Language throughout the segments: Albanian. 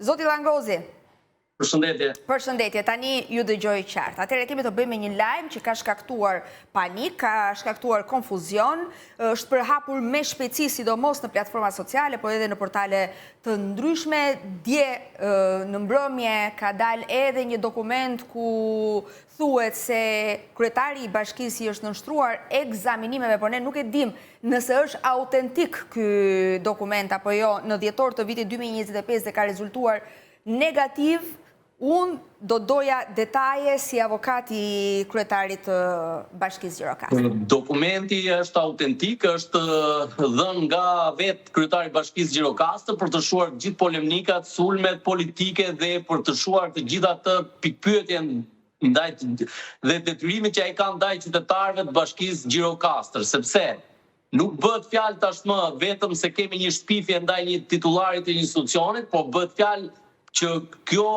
Zoti Llangozi. Përshëndetje. Përshëndetje, tani ju dëgjoj qartë. Atëherë kemi të bëjmë me një lajm që ka shkaktuar panik, ka shkaktuar konfuzion, është përhapur me shpejtësi sidomos në platforma sociale, por edhe në portale të ndryshme. Dje në mbrëmje ka dalë edhe një dokument ku thuhet se kryetari i bashkisë i është nënshtruar ekzaminimeve, por ne nuk e dimë nëse është autentik ky dokument apo jo në dhjetor të vitit 2025 dhe ka rezultuar negativ, unë do doja detaje si avokat i kryetarit të Bashkisë Gjirokastër. Dokumenti është autentik, është dhënë nga vetë kryetari i Bashkisë Gjirokastër për të shuar të gjithë polemikat, sulmet politike dhe për të shuar të gjithë atë pikëpyetjen ndaj dhe detyrimin që ai ka ndaj qytetarëve të Bashkisë Gjirokastër, sepse nuk bëhet fjalë tashmë vetëm se kemi një shpifje ndaj një titullari të një institucionit, por bëhet fjalë që kjo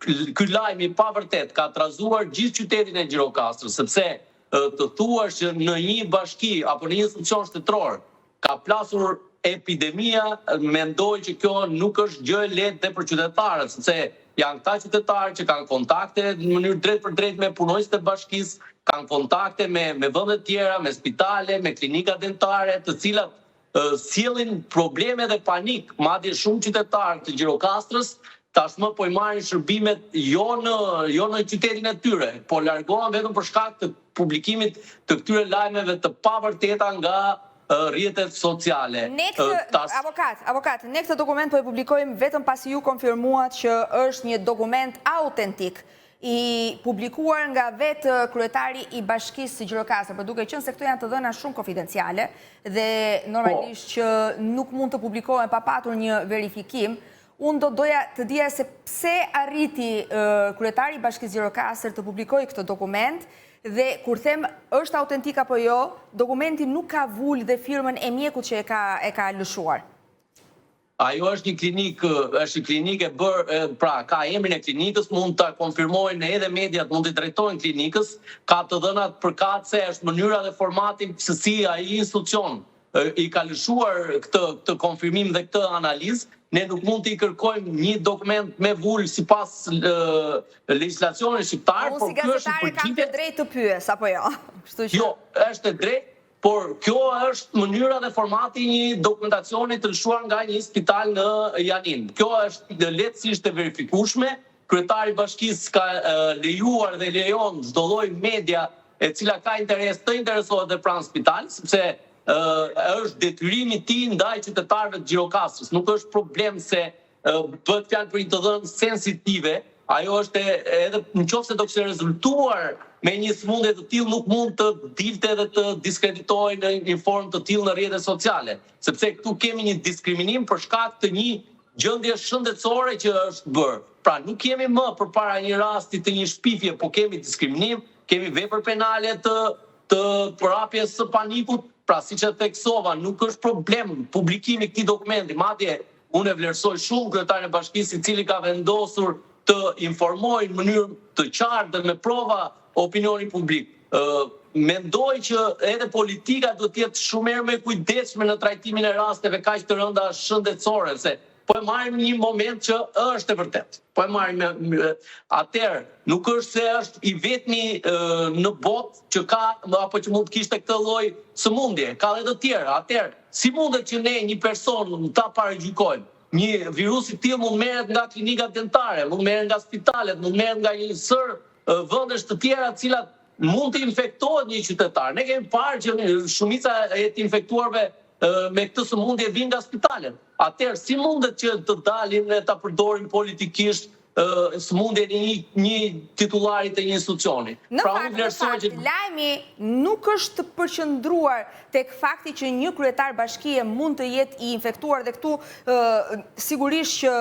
ky lajm i pavërtetë ka trazuar gjithë qytetin e Gjirokastrës, sepse të thuash që në një bashki apo në një institucion shtetëror Ka plasur epidemia, mendoj që kjo nuk është gjë e lehtë dhe për qytetarët, sepse janë këta qytetarë që kanë kontakte në mënyrë drejtpërdrejtë me punonjësit e bashkisë, kanë kontakte me me vende të tjera, me spitale, me klinika dentare, të cilat sjellin probleme dhe panik, madje shumë qytetarë të Gjirokastrës tashmë po i marrin shërbimet jo në jo në qytetin e tyre, po largohen vetëm për shkak të publikimit të këtyre lajmeve të pavërteta nga rrjetet sociale. Ne këtë, avokat, avokat, ne këtë dokument po e publikojmë vetëm pasi ju konfirmuat që është një dokument autentik, i publikuar nga vetë kryetari i Bashkisë së Gjirokastër, por duke qenë se këto janë të dhëna shumë konfidenciale dhe normalisht po. që nuk mund të publikohen pa patur një verifikim, Unë do doja të dija se pse arriti kryetari i Bashkisë Gjirokastër të publikojë këtë dokument dhe kur them është autentik apo jo, dokumenti nuk ka vulë dhe firmën e mjekut që e ka e ka lëshuar. Ajo është një klinikë, është një klinikë e bërë, pra ka emrin e klinikës, mund ta konfirmojnë edhe mediat, mund t'i drejtohen klinikës, ka të dhënat përkatëse, është mënyra dhe formati se si ai institucion i ka lëshuar këtë këtë konfirmim dhe këtë analizë, ne nuk mund t'i kërkojmë një dokument me vulë sipas legjislacionit shqiptar, por kjo është një përgjigje. Unë si gazetare kam të drejtë të pyes apo jo? Kështu që Jo, është e drejtë, por kjo është mënyra dhe formati i një dokumentacioni të lëshuar nga një spital në Janinë. Kjo është lehtësisht e verifikueshme, kryetari i bashkisë ka lejuar dhe lejon çdo lloj media e cila ka interes të interesohet dhe pranë spital, sepse është detyrimi i tij ndaj qytetarëve të Gjirokastrës. Nuk është problem se bëhet fjalë për një të dhënë sensitive, ajo është edhe në qoftë se do kishte rezultuar me një sëmundje të tillë nuk mund të dilte dhe të diskreditohej në një formë të tillë në rrjetet sociale, sepse këtu kemi një diskriminim për shkak të një gjendje shëndetësore që është bërë. Pra nuk jemi më përpara një rasti të një shpifje, po kemi diskriminim, kemi vepër penale të të përhapjes së panikut, pra siç e theksova, nuk është problem publikimi i këtij dokumenti, madje unë e vlerësoj shumë kryetarin e bashkisë i cili ka vendosur të informojë në mënyrë të qartë dhe me prova opinionin publik. Mendoj që edhe politika duhet të jetë shumë herë më e kujdesshme në trajtimin e rasteve kaq të rënda shëndetësore, se po e marrim një moment që është e vërtetë. Po e marrim atëherë, nuk është se është i vetmi në botë që ka apo që mund të kishte këtë lloj sëmundje, ka edhe të tjerë. Atëherë, si mundet që ne një person ta paragjykojmë? Një virus i tillë mund merret nga klinikat dentare, mund merret nga spitalet, mund merret nga një sërë vendesh të tjera të cilat mund të infektohet një qytetar. Ne kemi parë që shumica e të infektuarve me këtë sëmundje vijnë nga spitalet. Atëherë si mundet që të dalim ne ta përdorim politikisht sëmundjen e një një titullari të një institucioni? Në pra, fakt, në fakt, që... lajmi nuk është përqendruar tek fakti që një kryetar bashkie mund të jetë i infektuar dhe këtu sigurisht që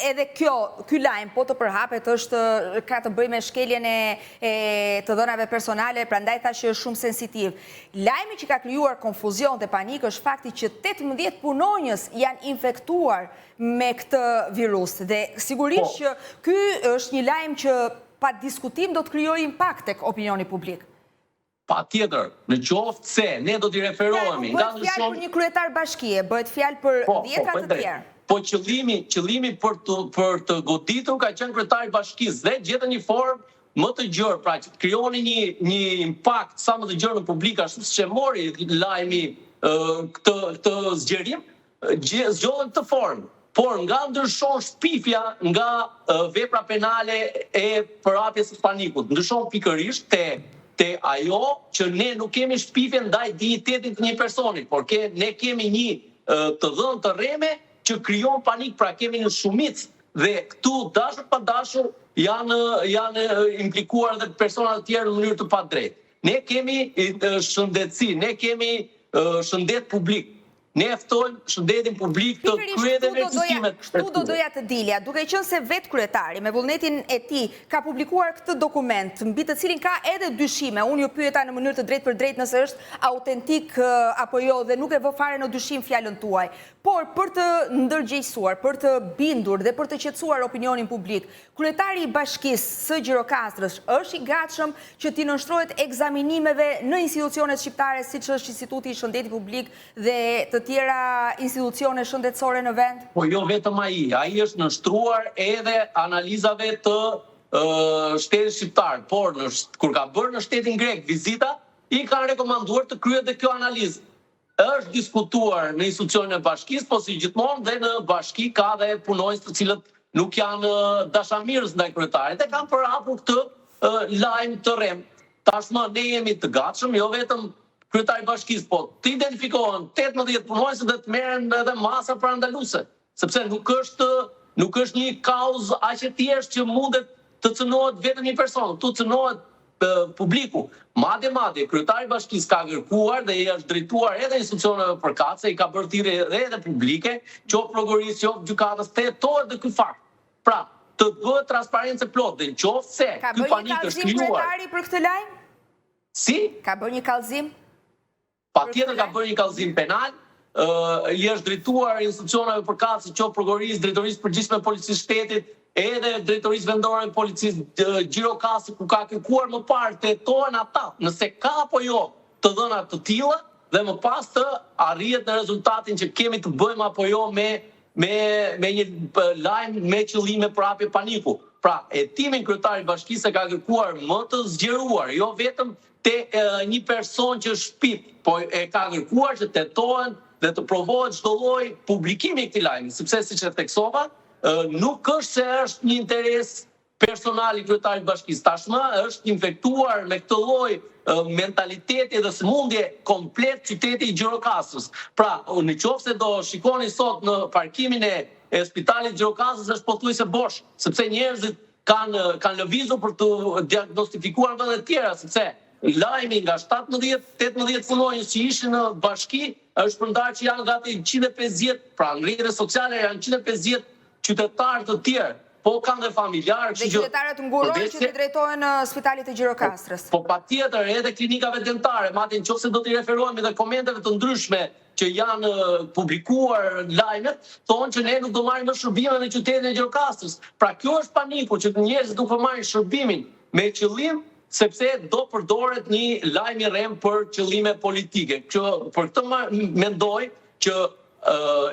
edhe kjo, ky lajm po të përhapet është ka të bëjë me shkeljen e e të dhënave personale, prandaj thashë që është shumë sensitiv. Lajmi që ka krijuar konfuzion dhe panik është fakti që 18 punonjës janë infektuar me këtë virus dhe sigurisht po. që ky është një lajm që pa diskutim do të krijojë impakt tek opinioni publik. Patjetër, në qoftë se ne do t'i referohemi nga ndryshon... Nuk bëhet fjalë për një kryetar bashkie, bëhet fjalë për po, po, dhjetra të tjerë. Po qëllimi, qëllimi për të për të goditur ka qenë kryetari i bashkisë dhe gjetën një formë më të gjerë, pra që të krijoni një një impakt sa më të gjerë në publik, ashtu siç e mori lajmi këtë këtë zgjerim, zgjodhën këtë formë. Por nga ndryshon shpifja nga vepra penale e përhapjes së panikut? Ndryshon pikërisht te te ajo që ne nuk kemi shpifje ndaj dinjitetit të një personi, por ke ne kemi një të dhënë të rreme që krijon panik, pra kemi një shumicë dhe këtu dashur pa dashur janë janë implikuar edhe persona të tjerë në mënyrë të padrejtë. Ne kemi shëndetësi, ne kemi shëndet publik. Ne e ftojmë shëndetin publik të kryejë dhe verifikimet. Kështu do doja të dilja, duke qenë se vetë kryetari me vullnetin e tij ka publikuar këtë dokument, mbi të cilin ka edhe dyshime, unë ju pyeta në mënyrë të drejtpërdrejtë nëse është autentik apo jo dhe nuk e vë fare në dyshim fjalën tuaj. Por për të ndërgjegjësuar, për të bindur dhe për të qetësuar opinionin publik, kryetari i Bashkisë së Gjirokastrës është i gatshëm që t'i nënshtrohet ekzaminimeve në institucionet shqiptare siç është Instituti i Shëndetit Publik dhe të tjera institucione shëndetësore në vend? Po jo vetëm ai, ai është nënshtruar edhe analizave të shtetit shqiptar, por në kur ka bërë në shtetin grek vizita, i kanë rekomanduar të kryhet dhe kjo analizë. Është diskutuar në institucionin e bashkisë, po si gjithmonë dhe në bashki ka dhe punonjës të cilët nuk janë dashamirës ndaj kryetarit dhe kanë përhapur këtë lajm të rremë. Tashmë ne jemi të gatshëm, jo vetëm kryetari i bashkisë, po të identifikohen 18 punonjës dhe të merren edhe masa parandaluese. Sepse nuk është nuk është një kauzë aq e thjeshtë që mundet të cënohet vetëm një person, këtu cënohet publiku. Madje madje kryetari i bashkisë ka kërkuar dhe i është drejtuar edhe institucioneve përkatëse, i ka bërë thirrje edhe edhe publike, qoftë prokurorisë, qoftë gjykatës, të hetohet dhe ky fakt. Pra, të bëhet transparencë e plotë dhe në qoftë se ky panik është krijuar. Ka bërë një kallëzim kryetari për këtë lajm? Si? Ka bërë një kallëzim? Patjetër ka bërë një kallëzim penal, i është drejtuar institucioneve përkatëse, qoftë prokurorisë, Drejtorisë së Përgjithshme të Policisë së Shtetit, edhe Drejtorisë Vendore të Policisë Gjirokastër, ku ka kërkuar më parë të hetohen ata, nëse ka apo jo të dhëna të tilla dhe më pas të arrihet në rezultatin që kemi të bëjmë apo jo me me me një lajm me qëllime përhapje paniku. Pra, hetimin kryetari i bashkisë e ka kërkuar më të zgjeruar, jo vetëm te një person që shpif, po e ka kërkuar që të hetohen dhe të provohet çdo lloj publikimi i këtij lajmi, sepse siç e theksova, nuk është se është një interes personal i kryetarit të bashkisë. Tashmë është infektuar me këtë lloj mentaliteti dhe sëmundje komplet qyteti i Gjirokastrës. Pra, në qoftë se do shikoni sot në parkimin e e spitalit të Gjirokastrës është pothuajse bosh, sepse njerëzit kanë kanë lëvizur për t'u diagnostifikuar në vende të tjera, sepse lajmi nga 17, 18 punonjës që ishin në bashki është shpërndarë që janë gati 150, pra në rrjetet sociale janë 150 qytetarë të tjerë, po kanë dhe familjarë, kështu që Dhe qytetarët ngurrojnë që t'i drejtohen në spitalit të Gjirokastrës. Po patjetër edhe klinikave dentare, madje në qoftë se do t'i referohemi dhe komenteve të ndryshme që janë publikuar lajmet, thonë që ne nuk do marrim më shërbime në qytetin e Gjirokastrës. Pra kjo është paniku që njerëzit nuk po marrin shërbimin me qëllim sepse do përdoret një lajm i rremë për qëllime politike. Që për këtë mendoj që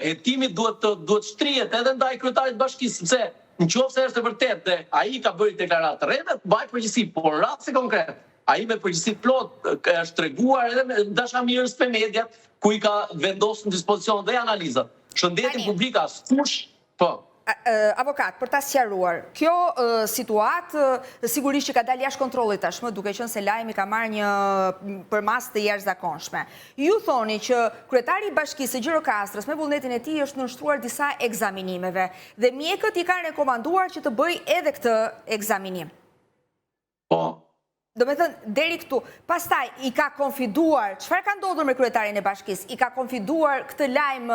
hetimi duhet të duhet shtrihet edhe ndaj kryetarit të bashkisë, sepse në qoftë se është e vërtetë dhe ai ka bërë deklaratë të rreme, të mbajë përgjegjësi, por në rastin konkret Ai me përgjegjësi të plotë është treguar edhe me dashamirës me mediat ku i ka vendosur në dispozicion dhe analizat. Shëndetin publik askush, po. Avokat, për ta sqaruar, kjo situatë sigurisht që ka dalë jashtë kontrollit tashmë, duke qenë se lajmi ka marrë një përmasë të jashtëzakonshme. Ju thoni që kryetari i Bashkisë së Gjirokastrës me vullnetin e tij është nënshtruar disa ekzaminimeve dhe mjekët i kanë rekomanduar që të bëjë edhe këtë ekzaminim. Po. Domethënë, deri këtu. Pastaj, i ka konfiduar, çfarë ka ndodhur me kryetarin e bashkisë? I ka konfiduar këtë lajm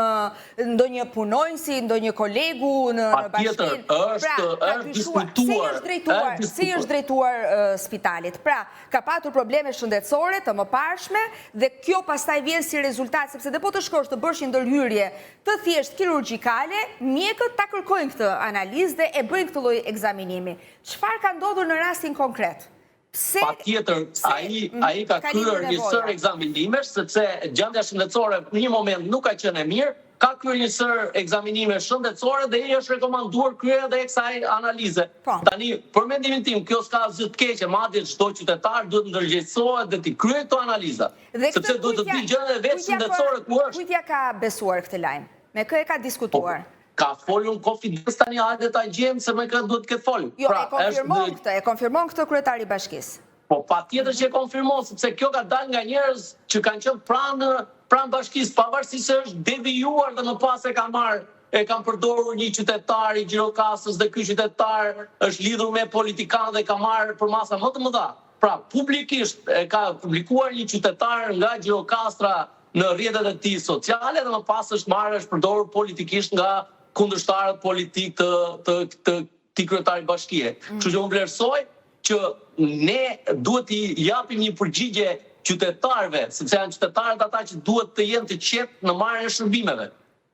ndonjë punonjësi, ndonjë kolegu në bashkinë? Patjetër, është, pra, është diskutuar. Si i është drejtuar spitalit? Pra, ka patur probleme shëndetësore të mëparshme dhe kjo pastaj vjen si rezultat, sepse dhe po të shkosh të bësh një ndërhyrje të thjeshtë kirurgjikale, mjekët ta kërkojnë këtë analizë dhe e bëjnë këtë lloj ekzaminimi. Çfarë ka ndodhur në rastin konkret? Pse Patjetër, ai mhm, ai ka kryer një sërë ekzaminimesh sepse gjendja shëndetësore në një moment nuk ka qenë e mirë, Ka kryer një sërë ekzaminime shëndetësore dhe i është rekomanduar kryerja dhe e kësaj analize. Po. Tani, për mendimin tim, kjo s'ka asgjë të keqe, madje çdo qytetar duhet të ndërgjegjësohet dhe t'i kryejë këto analiza, Dhe këtë sepse duhet kujt të ja di gjendjen e vet kujt ja ka shëndetësore ku është. kujt ja ka besuar këtë lajm? Me kë e ka Po, diskutuar? ka folur në konfidencë tani hajde ta gjejmë se me kë duhet të ketë folur. Jo, e Pra, është konfirmon këtë, e konfirmon këtë kryetari i bashkisë. Po patjetër që e konfirmon, sepse kjo ka dalë nga njerëz që kanë qenë pranë pranë bashkisë, pavarësisht se është devijuar dhe më pas e ka marrë e kanë përdorur një qytetar i Gjirokastrës dhe ky qytetar është lidhur me politikanë dhe ka marrë përmasa më të mëdha. Pra, publikisht e ka publikuar një qytetar nga Gjirokastra në rrjetet e tij sociale dhe më pas është marrë është përdorur politikisht nga kundërshtarët politikë të të të këtij kryetari bashkie. Kështu që unë vlerësoj që ne duhet t'i japim një përgjigje qytetarëve, sepse janë qytetarët ata që duhet të jenë të qetë në marrjen e shërbimeve.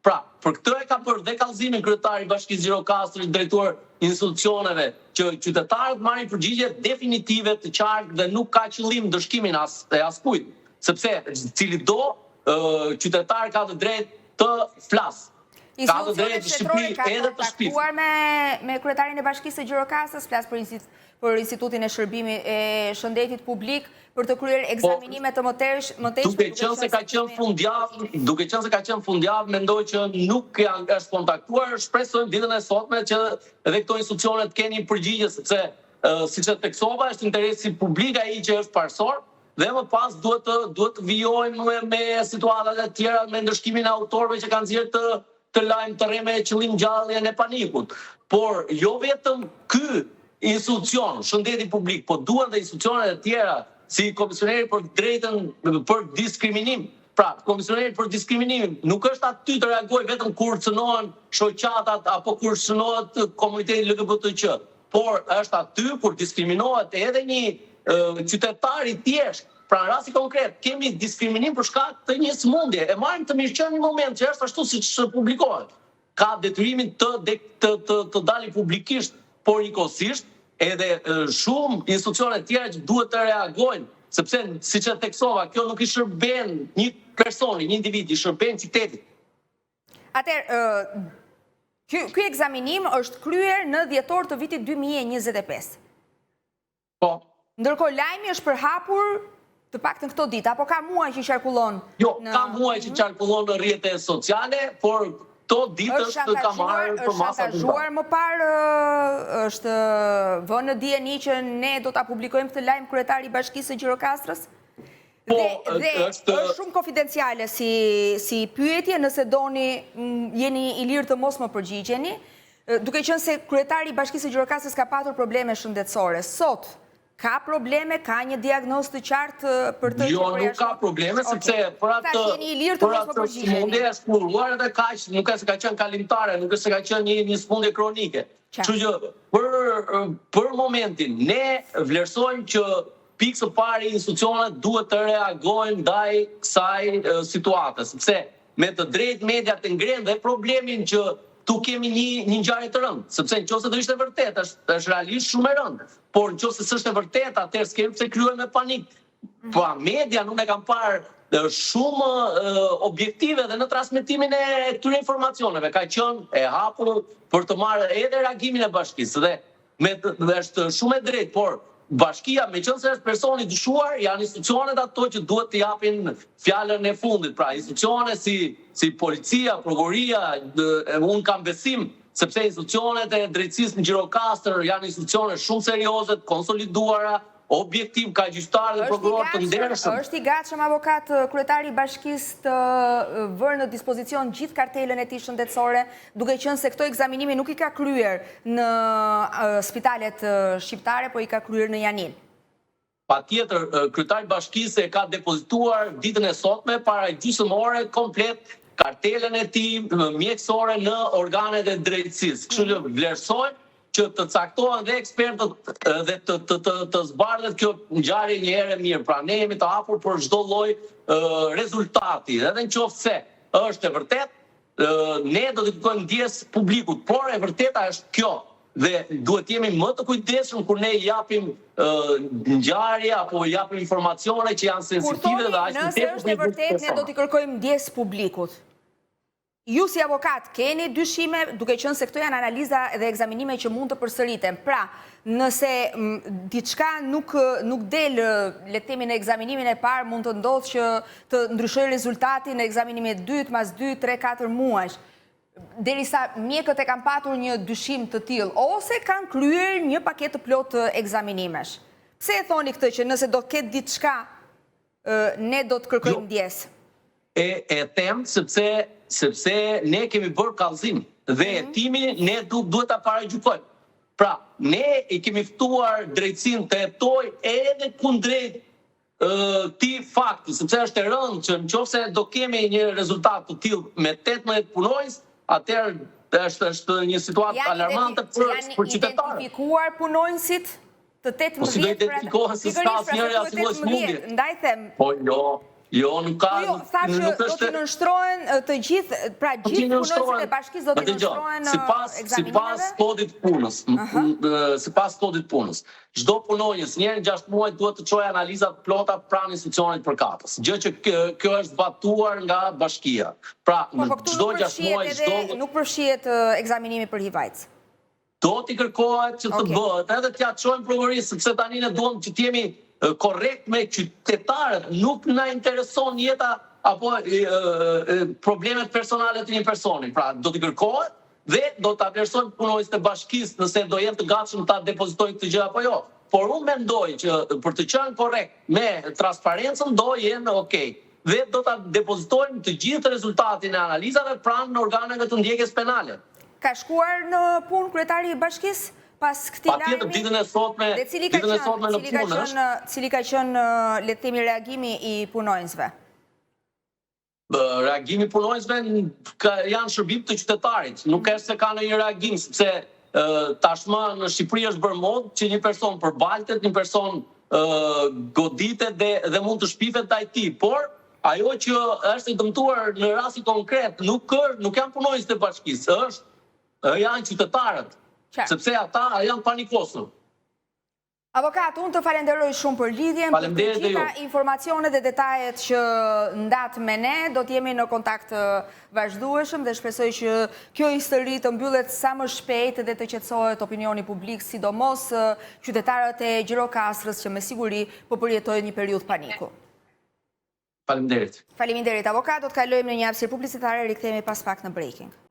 Pra, për këtë e ka bërë dhe kallëzimin kryetari i Bashkisë Gjirokastrës drejtuar institucioneve që qytetarët marrin përgjigje definitive të qartë dhe nuk ka qëllim ndëshkimin as e askujt, sepse cilido qytetar ka të drejtë të flasë. Ka të Institucionet drejtë në shtetërore Shqipëri kanë edhe të shpifë. kontaktuar me me kryetarin e Bashkisë së Gjirokastrës, flas për për Institutin e Shërbimit e Shëndetit Publik për të kryer Po, ekzaminime të mëtejsh, mëtejshme duke duke qenë se qenë ka se qenë kemi fundjavë, duke qenë se ka qenë fundjavë, mendoj që nuk janë është kontaktuar, shpresojmë ditën e sotme që edhe këto institucione të kenë një përgjigje sepse siç e theksova, është interesi publik ai që është parësor dhe më pas duhet të duhet të vijojmë me, me situatat e tjera, me ndëshkimin e autorëve që kanë nxjerrë të të lajm të rreme me qëllim ngjalljen e panikut. Por jo vetëm ky institucion, shëndeti publik, po duhen dhe institucionet e tjera, si Komisioneri për drejtën për diskriminim. Pra, Komisioneri për diskriminim nuk është aty të reagojë vetëm kur cënohen shoqatat apo kur cënohet komuniteti LGBTQ, por është aty kur diskriminohet edhe një qytetar i thjeshtë. Pra në rastin konkret kemi diskriminim për shkak të një sëmundje. E marrim të mirëqenë një moment që është ashtu siç publikohet. Ka detyrimin të të të, të dali publikisht, por njëkohësisht edhe shumë institucione tjera që duhet të reagojnë, sepse siç e theksova, kjo nuk i shërben një personi, një individi, i shërben qytetit. Atëherë, ky ky ekzaminim është kryer në dhjetor të vitit 2025. Po. Ndërkohë lajmi është përhapur të paktën këto ditë, apo ka muaj që qarkullon Jo, në ka muaj që qarkullon në rrjete sociale, por këto ditë është është ka shantazhuar, marrë është përmasa të mëdha. shantazhuar më parë, është vënë në dijeni që ne do ta publikojmë këtë lajm kryetari i Bashkisë së Gjirokastrës? Po, Dhe dhe është është shumë konfidenciale si si pyetje, nëse doni jeni i lirë të mos më përgjigjeni. Duke qenë se kryetari i Bashkisë së Gjirokastrës ka patur probleme shëndetësore, sot ka probleme, ka një diagnozë të qartë për të që Jo, nuk ka përjashton? probleme sepse Okej. për atë Thash jeni i lirë të për mos më atë përgjigjeni. sëmundje është kuruar edhe kaq, nuk është se ka qenë kalimtare, nuk është se ka qenë një një sëmundje kronike. Kështu Qartë. që për për momentin ne vlerësojmë që pikë së pari institucionet duhet të reagojnë ndaj kësaj situate, sepse me të drejtë mediat e ngrenë dhe problemin që tu kemi një një ngjarje të rëndë, sepse nëse do ishte vërtet, është është realisht shumë e rëndë. Por nëse s'është e vërtetë, atëherë s'kemi pse krijojmë me panik. Po media nuk e kam parë shumë objektive dhe në transmetimin e këtyre informacioneve ka qenë e hapur për të marrë edhe reagimin e bashkisë dhe me dhe është shumë e drejtë, por bashkia, meqenëse është personi i dyshuar, janë institucionet ato që duhet të japin fjalën e fundit. Pra, institucione si si policia, prokuroria, unë kam besim sepse institucionet e drejtësisë në Gjirokastër janë institucione shumë serioze, të konsoliduara, objektiv, ka gjyqtarë dhe Është i prokurorë të gatshëm, ndershëm. është i gatshëm avokat kryetari i bashkisë të vërë në dispozicion gjithë kartelën e tij shëndetësore, duke qenë se këto ekzaminime nuk i ka kryer në spitalet shqiptare, po i ka kryer në Janinë. Pa tjetër, kryetari i bashkisë e ka depozituar ditën e sotme para gjysmë ore komplet kartelën e tij mjekësore në organet e drejtësisë. Kështu që vlerësojmë që të caktohen dhe ekspertët dhe të të të, të zbardhet kjo ngjarje një herë e mirë. Pra ne jemi të hapur për çdo lloj rezultati, edhe në qoftë se është e vërtet, ne do të kërkojmë ndjesë publikut, por e vërteta është kjo dhe duhet jemi më të kujdesshëm kur ne japim ngjarje apo japim informacione që janë Kur sensitive thoni, dhe aq më nëse tepër është e për një grup vërtet, ne do persona. t'i kërkojmë ndjesë publikut. Ju si avokat keni dyshime, duke qenë se këto janë analiza dhe ekzaminime që mund të përsëriten. Pra, nëse diçka nuk nuk del, le të themi në ekzaminimin e parë, mund të ndodhë që të ndryshojë rezultati në ekzaminimin e dytë, mas 2, 3, 4 muajsh. Derisa mjekët e kanë patur një dyshim të tillë ose kanë kryer një paketë të plotë ekzaminimesh. Pse e thoni këtë që nëse do ketë diçka ne do të kërkojmë jo. ndjesë? E e them sepse sepse ne kemi bërë kallëzim dhe mhm. hetimi ne du, duhet ta paragjykojmë. Pra, ne i kemi ftuar drejtësinë të hetojë edhe kundrejt këtij fakti, sepse është e rëndë që në qoftë se do kemi një rezultat të tillë me 18 punonjës, atëherë është është një situatë alarmante për për qytetarët. Janë identifikuar punonjësit? Të 18 Po si do identifikohen se s'ka asnjëri asnjë lloj sëmundje. Ndaj them. Po jo, jo nuk ka po jo, nuk që do t'i nënshtrohen të gjithë, pra po gjithë punonjësit e bashkisë do t'i nënshtrohen ekzaminimeve? Sipas kodit të punës, sipas kodit të punës, çdo punonjës një herë në 6 muaj duhet të çojë analiza të plota pranë institucionit përkatës, gjë që kjo është zbatuar nga bashkia. Pra, po, po, në çdo 6 muaj çdo nuk përfshihet ekzaminimi për HIV-AIDS. Do t'i kërkohet që të bëhet edhe t'ia çojmë prokurorisë, sepse tani ne duam që të jemi korrekt me qytetarët, nuk na intereson jeta apo problemet personale të një personi. Pra, do t'i kërkohet dhe do ta vlerësojmë punonjësit e bashkisë nëse do jenë të gatshëm ta depozitojnë këtë gjë apo jo. Por unë mendoj që për të qenë korrekt me transparencën do jenë okay dhe do ta depozitojmë të gjithë rezultatin e analizave pranë organeve të ndjekjes penale. Ka shkuar në punë kryetari i bashkisë pas këtij lajmi? Patjetër ditën e sotme, Dhe cili ka ditën e sotme qenë, në cili ka punë është. qenë, cili ka qenë, le të themi reagimi i punonjësve? Reagimi i punonjësve janë shërbim të qytetarit. Nuk është se ka ndonjë reagim, sepse tashmë në Shqipëri është bërë modë që një person përbaltet, një person goditet dhe dhe mund të shpifet ndaj tij, por ajo që është e dëmtuar në rastin konkret nuk është, nuk janë punonjësit e bashkisë, është janë qytetarët, sepse ata janë panikosur. Avokat, unë të falenderoj shumë për lidhjen, për të gjitha informacionet dhe detajet që ndatë me ne, do të jemi në kontakt të vazhdueshëm dhe shpresoj që kjo histori të mbyllet sa më shpejt dhe të qetësohet opinioni publik, sidomos qytetarët e Gjirokastrës që me siguri po përjetojnë një periudhë paniku. Faleminderit. Faleminderit, avokat, do të kalojmë në një hapësirë publicitare, rikthehemi pas pak në Breaking.